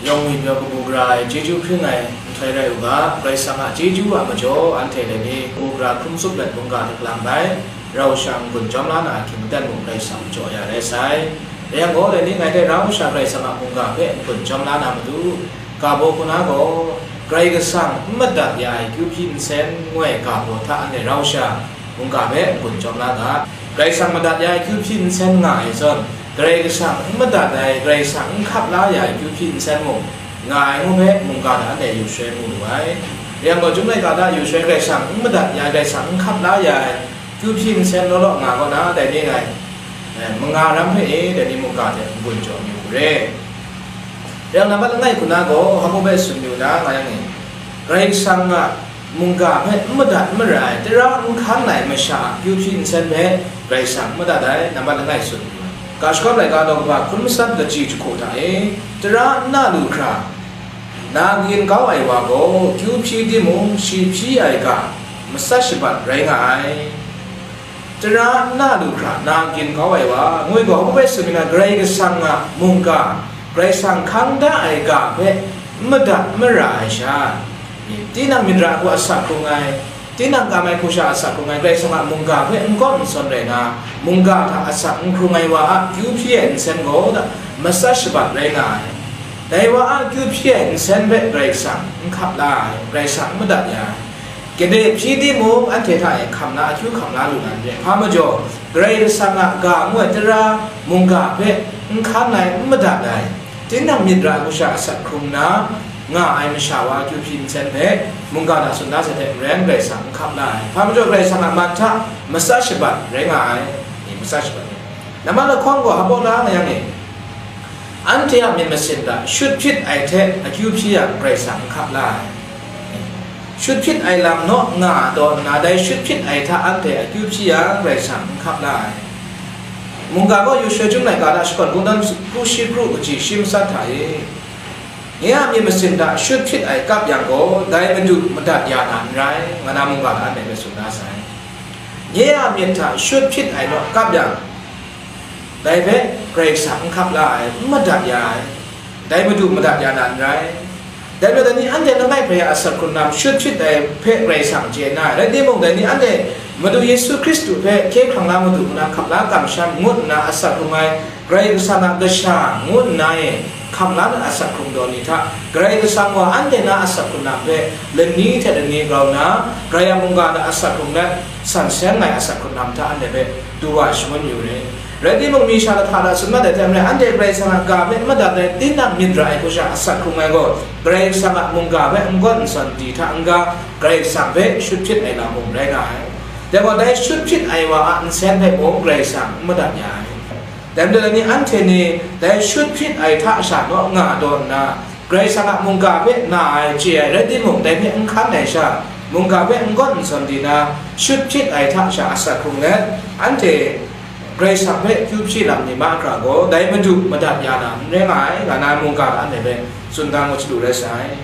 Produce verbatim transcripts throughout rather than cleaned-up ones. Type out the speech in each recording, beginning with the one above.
Yawng myit yaw kabu gara ai chyeju hpring ai nhtoi rai u ga, Karai Kasang a chyeju a majaw anhte dai ni kabu gara hkrum tsup let mungga hte hkalang bai, rau sha n-gun jawm la na ahkying aten mung Karai Kasang jaw ya rai sai. Dai yang gaw, dai ni ngai hte rau sha Karai Kasang a mungga hpe n-gun jawm la na matu, ga baw hku na gaw, Karai Kasang n madat ya ai kyu hpyi nsen ngu ai ga baw hta anhte rau sha mungga hpe n-gun jawm la ga. Karai Kasang madat ya ai kyu hpyi nsen nga ai zawn, Karai Kasang n madat ai, Karai Kasang n hkap la ya ai kyu hpyi nsen mung nga ai ngu hpe mungga hta anhte yu shaloi mu lu ai. Rai yang gaw, Chyum laika hta yu shaloi Karai Kasang n madat ya ai, Karai Kasang n hkap la ya ai kyu hpyi nsen law law nga kaw na, dai ni ngai, eh, manga ram hpe e, dai ni mungga hte n-gun jaw yu u re. Rai yang, nambat langai hku na gaw, hpa hpe tsun yu na nga yang e, Karai Kasang a mungga hpe n madat n mara ai, tara n hkan ai masha a kyu hpyi nsen hpe Karai Kasang n madat ai, nambat langai tsun yu ai. Ga Shagawp laika daw kaba hkun matsat kaji jahku hta e, tara n na lu hkra, na kayin kau ai wa gaw, kyu hpyi timung, shi hpyi ai ga, matsat shabat rai nga ai. Tara n na lu hkra, na kayin kau ai wa, ngu ai gaw, hpa hpe tsun yu na, Karai Kasang a mungga, Karai Kasang hkang da ai ga hpe n madat n mara ai sha, tinang myit ra hku asak hkrung ai, tinang kam ai hku sha asak hkrung ai, Karai Kasang a mungga hpe n gawn n sawn rai na, mungga hta asak n hkrung ai wa a kyu hpyi ai nsen gaw, matsat shabat rai nga ai. Dai wa a kyu hpyi ai nsen hpe Karai Kasang n hkap la ai, Karai Kasang n madat ya ai. Gade hpyi timung, anhte hta e hkam la, akyu hkam la lu na n re. Hpa majaw, Karai Kasang a ga ngu ai tara mungga hpe n hkan ai, n madat ai, tinang myit ra hku sha asak hkrung nna nga ai masha wa kyu hpyi nsen hpe mungga hta tsun da sai hte maren Karai Kasang n hkap la ai. Hpa majaw, Karai Kasang a man hta matsat shabat rai nga ai, matsat shabat rai. Nambat lahkawng gaw, hpa baw na nga yang e, anhte a myit masin hta shut hpyit ai hte akyu hpyi yang Karai Kasang n hkap la ai. Shut hpyit ai lam naw nga taw nna, dai shut hpyit ai hta anhte akyu hpyi yang Karai Kasang n hkap la ai. Mungga gaw yu shaloi Chyum laika hta shakawn kungdawn kru shi kru kaji shi matsat hta e, nye a myit masin hta shut hpyit ai kap yang gaw, dai Madu madat ya na n rai, nga na mungga hta anhte hpe tsun da sai. Nye a myit hta shut hpyit ai naw kap yang, dai hpe Karai Kasang n hkap la ai, n madat ya ai, dai Madu madat ya na n rai. Dai majaw, dai ni anhte langai hpe a asak hkrung lam shut hpyit ai hpe Karai Kasang chye nna, rai timung, dai ni anhte Madu Yesu Hkristu hpe hkye hkrang la Madu ngu na hkap la kamsham ngut nna asak hkrung ai, Karai Kasang a kasha ngu nna e hkam la na asak hkrung daw ni hta, Karai Kasang gaw anhte na asak hkrung lam hpe lani hte lani grau nna, Karai a mungga hta asak hkrung let, san seng ai asak hkrung lam hta anhte hpe du wa shangun yu re. Rai timung, mi sha lahka hta tsun mat ai hte maren, anhte Karai Kasang a ga hpe madat ai, tinang myit ra ai hku sha asak hkrung ai gaw, Karai Kasang a mungga hpe n gawn n sawn di hta n-ga, Karai Kasang hpe shut hpyit ai lam mung rai nga ai. Dai gaw, dai shut hpyit ai wa a nsen hpe mung Karai Kasang n madat ya ai. Dai majaw, dai ni anhte ni dai shut hpyit ai hta sha naw nga taw nna, Karai Kasang a mungga hpe na ai chye ai rai timung, dai hpe n hkan ai sha, mungga hpe n gawn n sawn di na, shut hpyit ai hta sha asak hkrung let, anhte Karai Kasang hpe kyu hpyi lam ni mahkra gaw, dai Madu madat ya na n rai nga ai, nga na mungga hta anhte hpe tsun da ngut shadu rai sai.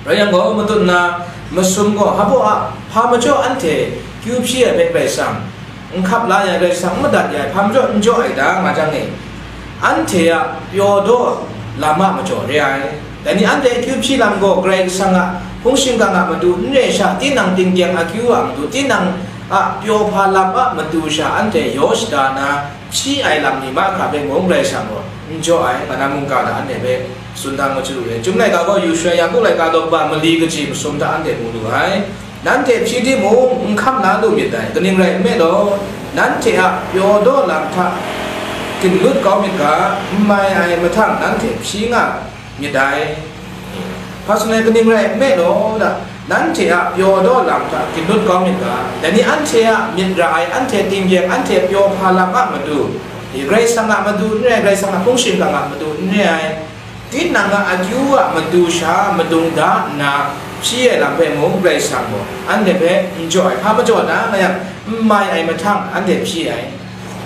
Rai yang gaw, matut nna masum gaw, hpa baw a, hpa majaw anhte kyu hpyi ai hpe Karai Kasang n hkap la ya ai, Karai Kasang n madat ya ai, hpa majaw n jaw ai da nga jang e, anhte a pyaw daw lam a majaw re ai. Dai ni anhte a kyu hpyi lam gaw Karai Kasang a hpung shingkang a matu n re ai sha, tinang tinggyeng akyu a matu, tinang a pyaw hpa lam a matu sha anhte yaw shada na hpyi ai lam ni mahkra hpe mung Karai Kasang gaw n jaw ai, nga na mungga hta anhte hpe tsun da ngut shadu re. Chyum laika gaw yu shaloi, Yaku laika daw kaba mali kaji masum hta anhte mu lu ai. Nanhte hpyi timung, n hkam la lu myit dai, kaning rai nme law, nanhte a pyaw daw lam hta ginlut kau myit ga, n mai ai mahtang nanhte hpyi nga myit dai. Hpa tsun ai, kaning rai nme law, nanhte a pyaw daw lam hta ginlut kau myit ga, dai ni anhte a myit ra ai, anhte tinggyeng, anhte pyaw hpa lam a matu, Karai Kasang a matu n re ai, Karai Kasang a hpung shingkang a matu n re ai, tinang a akyu a matu sha madung da nna hpyi ai lam hpe mung Karai Kasang gaw anhte hpe n jaw ai, hpa majaw na nga yang, n mai ai mahtang anhte hpyi ai.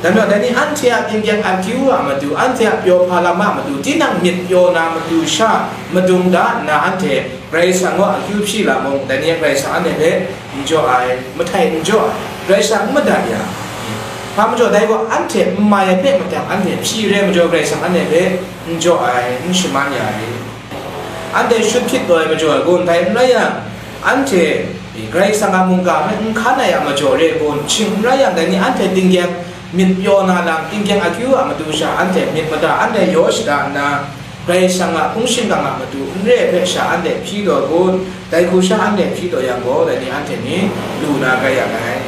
Dai majaw, dai ni anhte a tinggyeng akyu a matu, anhte a pyaw hpa lam a matu, tinang myit pyaw na matu sha madung da nna anhte Karai Kasang gaw akyu hpyi lam mung, dai ni a Karai Kasang anhte hpe n jaw ai, mahtai n jaw ai, Karai Kasang n madat ya ai. Hpa majaw, dai gaw anhte n mai ai hpe mahtang anhte hpyi re majaw, Karai Kasang anhte hpe n jaw ai, n shaman ya ai. anhte shut hpyit taw ai majaw ai kun, dai n rai yang, anhte Karai Kasang a mungga hpe n hkan ai a majaw re ai kun, shing n rai yang, dai ni anhte tinggyeng myit pyaw na lam, tinggyeng akyu a matu sha anhte myit mada, anhte yaw shada nna, Karai Kasang a hpung shingkang a matu n re ai hpe sha anhte hpyi taw ai kun, dai hku sha anhte hpyi taw yang gaw, dai ni anhte ni lu na rai yang ai.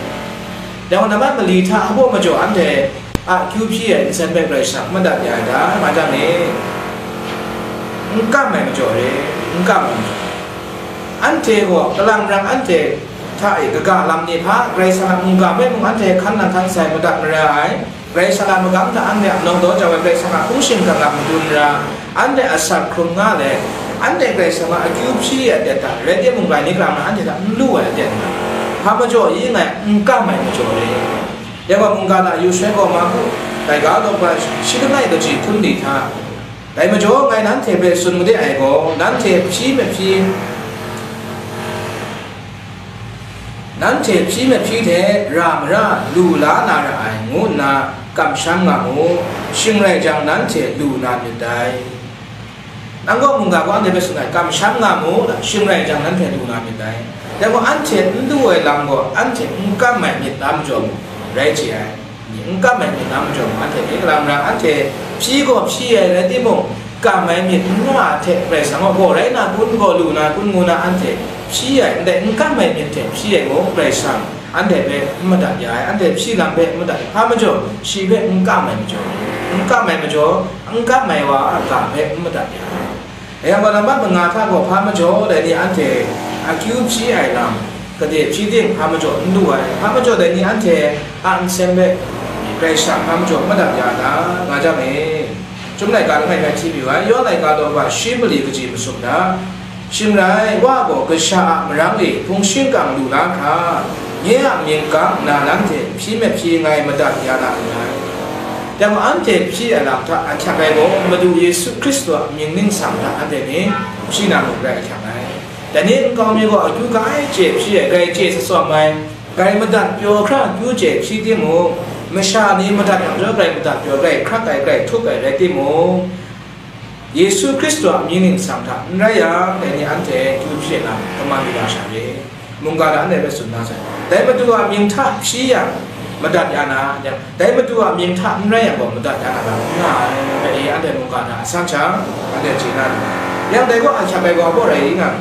Dai gaw, nambat mali hta hpaw majaw anhte a akyu hpyi ai nsen hpe Karai Kasang n madat ya ai ta, nga jang e, n kam ai majaw re, n kam ai majaw. Anhte gaw kalang rang anhte hta e kaga lam ni hpa, Karai Kasang a mungga hpe mung anhte hkan nang hkan sai madat mara ai, Karai Kasang a magam hta anhte a nawng daw jau ai, Karai Kasang a hpung shingkang a madun ra, anhte asak hkrum nga let, anhte Karai Kasang a akyu hpyi ai aten hta, rai timung, rai ni kalang na anhte hta n lu ai aten hta, hpa majaw yi ngai, n kam ai majaw re. Ya gaw, mungga hta yu sha gaw, Marku laika daw shi langai kaji hkun ni hta, dai majaw ngai nanhte hpe tsun made ai gaw, nanhte hpyi mahpyi, nanhte hpyi mahpyi hte ra mara lu la na ra ai, ngu nna kamsham nga mu, shing rai jang, nanhte lu na myit dai. Nang gaw mungga gaw anhte hpe tsun ai, kamsham nga mu, shing rai jang, nanhte lu na myit dai. Dai gaw, anhte n lu ai lam gaw, anhte n kam ai myit tam jaw mu, rai chye ai. N kam ai myit tam jaw mu, anhte hpe kalang rang, anhte hpyi gaw hpyi ai rai timung, kam ai myit n nga ai hte, Karai Kasang gaw, gaw rai na kun, gaw lu na kun, ngu na anhte hpyi ai, ndai n kam ai myit hte hpyi ai mung, Karai Kasang anhte hpe n madat ya ai, anhte hpyi lam hpe n madat ai, hpa majaw, shi hpe n kam ai majaw, n kam ai majaw, n kam ai wa a ga hpe n madat ya ai. Dai yang gaw, nambat manga hta gaw, hpa majaw dai ni anhte akyu hpyi ai lam, gade hpyi ting hpa majaw n lu ai, hpa majaw dai ni anhte a nsen hpe Karai Kasang hpa majaw n madat ya na, nga jang e. Chyum laika langai hpe hti mayu ai, Yawhan laika daw shi mali kaji masum hta, shing rai, Wa gaw kasha a marang e hpung shingkang lu la hkra, nye a mying kang nna nanhte hpyi mahpyi ngai madat ya na nngai. Dai gaw, anhte hpyi ai lam hta ahkyak ai gaw, Madu Yesu Hkristu a mying ningsang hta anhte ni hpyi na mung rai ahkyak ai. Dai ni nkau mi gaw akyu ga ai chye hpyi ai, grai chye tsawm ai, grai madat pyaw hkra akyu chye hpyi timung, masha ni madat yang jaw grai madat pyaw, grai hkrak ai, grai htup ai rai timung, Yesu Hkristu a mying ningsang hta n rai yang, dai ni anhte akyu hpyi ai lam kaman lu na sha re. Mungga hta anhte hpe tsun na sai. Dai Madu a mying hta hpyi yang, madat ya na, yang, dai Madu a mying hta n rai yang gaw, madat ya na lam n nga ai, dai e anhte mungga hta a san shang, anhte chye na lu ai. Yang dai gaw ahkyak ai wa gaw rai ngang,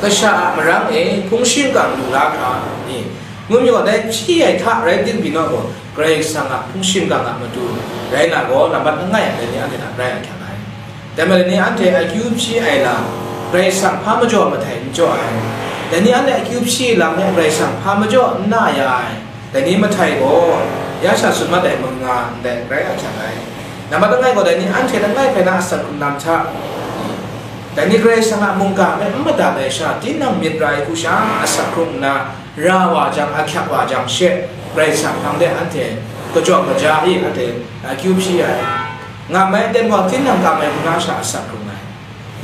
kasha a marang e hpung shingkang lu la hkra ni, ngu mi gaw, dai hpyi ai hta rai tim pyi naw gaw, Karai Kasang a hpung shingkang a matu rai na gaw, nambat langai a dai ni anhte hta rai ahkyak ai. Dai majaw ni anhte akyu hpyi ai lam, Karai Kasang hpa majaw mahtai n jaw ai. Dai ni anhte akyu hpyi lam hpe Karai Kasang hpa majaw n na ya ai. Dai ni mahtai gaw, ya sha tsun mat ai manga ndai rai ahkyak ai. Nambat langai gaw, dai ni anhte langai hpe na asak hkrung lam hta, dai ni Karai Kasang a mungga hpe n madat ai sha, tinang myit ra ai hku sha asak hkrung nna, ra wa jang, ahkyak wa jang she, Karai Kasang hpang de anhte kajawng kaja e anhte akyu hpyi ai. Ngam ai aten gaw, tinang kam ai hku na sha asak hkrung ai.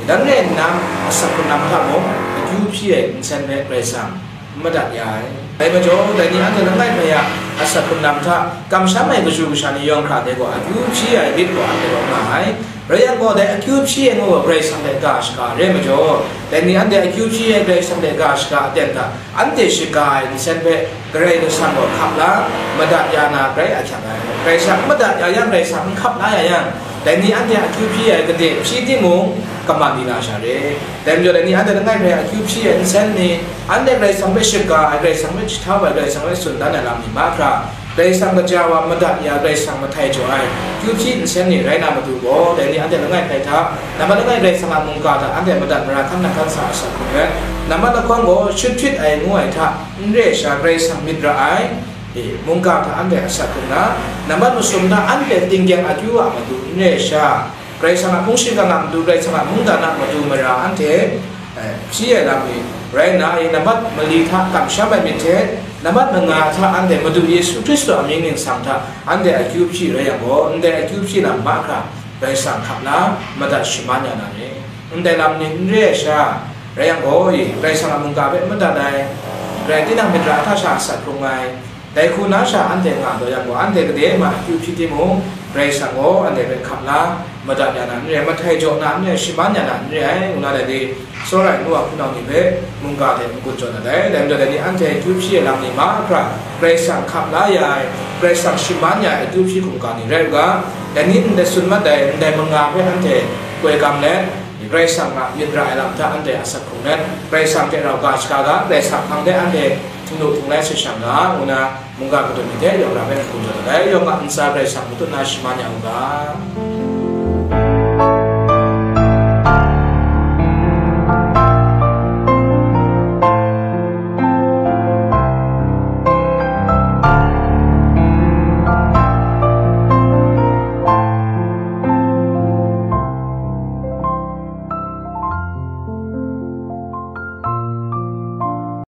Dan rai nna, asak hkrung lam hta mung akyu hpyi ai nsen hpe Karai Kasang n madat ya ai. Dai majaw, dai ni anhte langai hpe a asak hkrung lam hta kamsham ai kaju kasha ni yawng hkra de gaw akyu hpyi ai lit gaw anhte rawt nga ai. Rai yang gaw, dai akyu hpyi ai ngu gaw Karai Kasang hte ga shaga re ai majaw, dai ni anhte akyu hpyi ai Karai Kasang hte ga shaga aten hta, anhte shaga ai nsen hpe Karai Kasang gaw hkap la, madat ya na grai ahkyak ai. Karai Kasang n madat ya yang, Karai Kasang n hkap la ya yang, dai ni anhte akyu hpyi ai gade hpyi timung, kaman di na sha re. Dai majaw, dai ni anhte langai hpe akyu hpyi ai nsen ni, anhte Karai Kasang hpe shaga ai, Karai Kasang hpe jahtau ai, Karai Kasang hpe tsun dan ai lam ni mahkra, Karai Kasang kaja wa madat ya, Karai Kasang mahtai jaw ai, akyu hpyi nsen ni rai na matu gaw, dai ni anhte langai hpe hta, nambat langai Karai Kasang a mungga hta anhte madat mara hkan nang hkan sa asak hkrung let, nambat lahkawng gaw shut hpyit ai ngu ai hta, n re ai sha Karai Kasang myit ra ai, e, mungga hta anhte asak hkrung na, nambat masum hta anhte tinggyeng akyu a matu n re ai sha, Karai Kasang a hpung shingkang a matu, Karai Kasang a mungdan a matu mara anhte, eh, hpyi ai lam ni rai nna, e, nambat mali hta kamsham ai myit hte, nambat manga hta anhte Madu Yesu Hkristu a mying ningsang hta anhte akyu hpyi rai yang gaw, ndai akyu hpyi lam mahkra Karai Kasang hkap la madat shaman ya na re. Ndai lam ni n re ai sha, rai yang gaw, e, Karai Kasang a mungga hpe n madat ai, grai tinang myit ra hta sha asak hkrung ai, Dai hku na sha anhte nga taw yang gaw, anhte gade ma akyu hpyi timung, Karai Kasang gaw anhte hpe hkap la, madat ya na n re ai, mahtai jaw na n re ai, shaman ya na n re ai, ngu na dai ni, tsawra ai nu wa hpunau ni hpe mungga hte n-gun jaw na dai. Dai majaw dai ni anhte akyu hpyi ai lam ni mahkra, Karai Kasang hkap la ya ai, Karai Kasang shaman ya ai akyu hpyi hkungga ni rai u ga, dai ni ndai tsun mat dai, ndai manga hpe anhte koi gam let, Karai Kasang a myit ra ai lam hta anhte asak hkrung let, Karai Kasang hte rau ga shaga ga, Karai Kasang hpang de anhte htingnu htinglai sai shang ga, ngu na mungga kadun ni hte yawng ra hpe n-gun jaw dat ai. Yawng a ntsa Karai Kasang matut na shaman ya u ga.